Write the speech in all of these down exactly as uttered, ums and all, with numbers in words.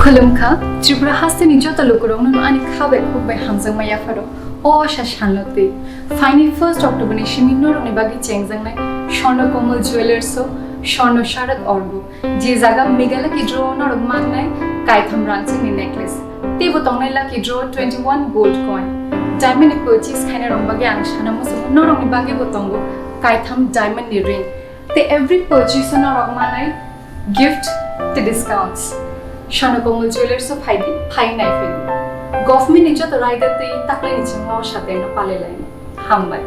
Khulumkha, Tripura hasteni joto lukurokno ani kha bai khuk bai hamjakma yapharo. O asa salno twi phaini first October ni simi norokni bagwi chengjaknai Swarna Komal Jewellers o Swarna Sharak Orgo, je jaga Meghalaya Lucky Draw o norok mannai kaitham rangchakni necklace. Teibo tongnai Lucky Draw twenty one gold coin. Diamond ni purchase khainai rok bagwi ang sana muchungo, norokni bagwi bo tongo kaitham diamond ni ring. Tei every purchase o norok manai gift tei discounts. Swarna Komal Jewellers o phaidi, phai nai phaidi. Government ni joto raida tei taklai ni chwngno o sateno palai laini. Hambai.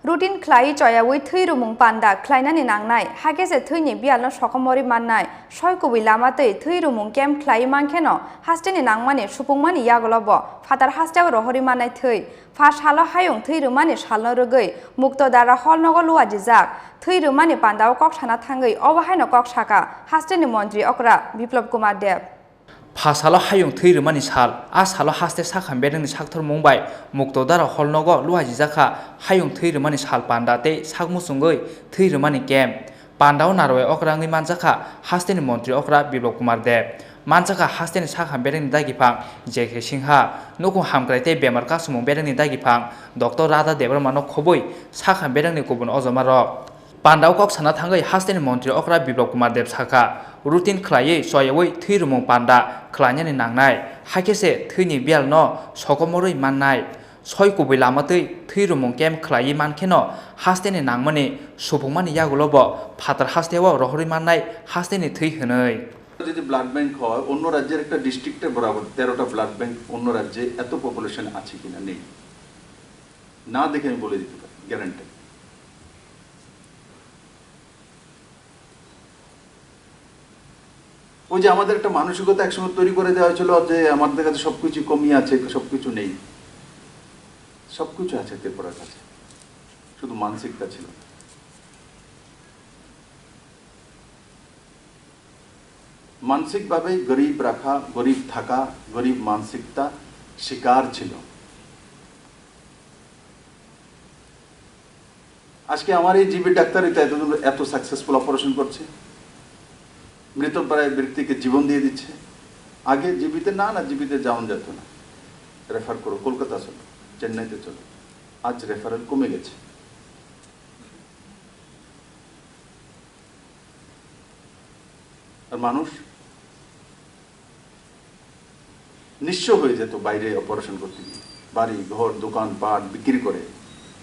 Routine khlaiwi choyaui thwi rwmung panda khlainani nangnai, hakhe se thwini biyalno sokomorwi mannai, soi kubui lama twi thwi rwmung camp khlaiwi mankheno hasteni nangmani supungmani yagulo bo phatar hasteo rohorwi mannai thwi. Pha salo hayung thwi rwmani salno rwgwi Mukto Dara Hall nogo luajijak. Thwi rwmani pandao kok sana thangwi obo haino kok saka hasteni montri okra Biplop Kumar Deb. Pha salo hayung thwi rwmani sal, a salo haste sakham bedengni sakthormung bai Mukto Dara Hall nogo luajijak kha hayung thwi rwmani sal panda tei sak muchungwi thwi rwmani camp. Pandao narwai okra wngwi manjakha hasteni montri okra Biplop Kumar Deb, manjakha hasteni sakham bedengni dagiphang J K Singha, nukhung hamkrai tei bemar kasumung bedengni dagiphang Doctor Radha Debbarma no khobwi sakham bedengni kubun ojoma rok. Pandao kok sana thangwi hasteni montri okra Biplop Kumar Deb sakha, routine khlaiwi choyaui thwi rwmung panda khlainani nangnai, hakhe se thwini biyalno sokomorwi mannai. Soi kubui lama twi thwi rwmung camp khlaiwi mankheno hasteni nangmani supungmani yagulo bo phatar hasteo rohorwi mannai hasteni thwi hwnwi. যদি blood bank হয়, অন্য রাজ্যের একটা ডিস্ট্রিক্টের বরাবর তেরোটা blood bank অন্য রাজ্যে এত পপুলেশন আছে কিনা? নেই। না দেখে আমি বলে দিতে পারি, গ্যারান্টি। ওই যে আমাদের একটা মানসিকতা একসময় তৈরি করে দেওয়া হয়েছিল যে আমাদের কাছে সবকিছু কমই আছে, সবকিছু নেই। সবকিছু আছে ত্রিপুরার কাছে, শুধু মানসিকতা ছিল না। মানসিকভাবেই গরিব রাখা, গরিব থাকা, গরিব মানসিকতা শিকার ছিল। আজকে আমার এই জিবির ডাক্তারই তো এত, এত সাকসেসফুল অপারেশন করছে, মৃতপ্রায় ব্যক্তিকে জীবন দিয়ে দিচ্ছে। আগে জিবিতে না, না, জিবিতে যাওয়া যেত না, রেফার করো, কলকাতা চলো, চেন্নাইতে চলো। আজ রেফারেল কমে গেছে। আর মানুষ নিঃস্ব হয়ে যেত বাইরে অপারেশন করতে গিয়ে, বাড়ি ঘর দোকান পাট বিক্রি করে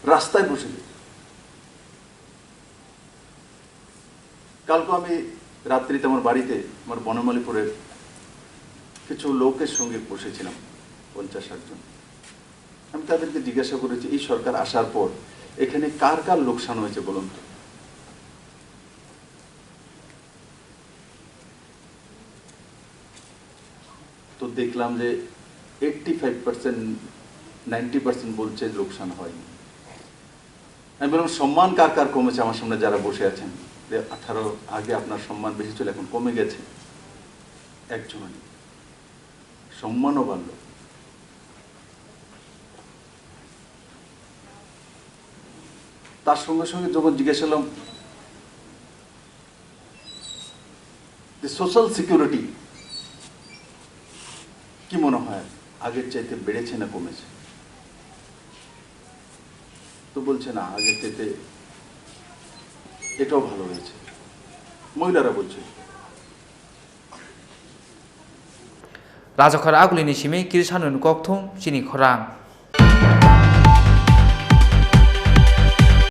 রাস্তায় বসে যেত। কালকে আমি রাত্রিতে আমার বাড়িতে, আমার বনমালীপুরের কিছু লোকের সঙ্গে বসেছিলাম, পঞ্চাশ ষাট জন। আমি তাদেরকে জিজ্ঞাসা করেছি, এই সরকার আসার পর এখানে কার কার লোকসান হয়েছে বলুন তো? তো দেখলাম যে eighty five percent, ninety percent বলছে লোকসান হয়নি। আমি বললাম, সম্মান কার কার কমেছে আমার সামনে যারা বসে আছেন? যে আঠারো আগে আপনার সম্মান বেশি ছিল, এখন কমে গেছে। একজনও নেই। সম্মানও বাড়ল। তার সঙ্গে সঙ্গে যখন জিজ্ঞেস করলাম, যে সোশ্যাল সিকিউরিটি কি মনে হয়, আগের চাইতে বেড়েছে না কমেছে? তো বলছে, "না, আগের চাইতে এটাও ভালো হয়েছে।" মহিলারা বলছে। Rajakhor agulini simi Krishanoni kokthum chini khorang.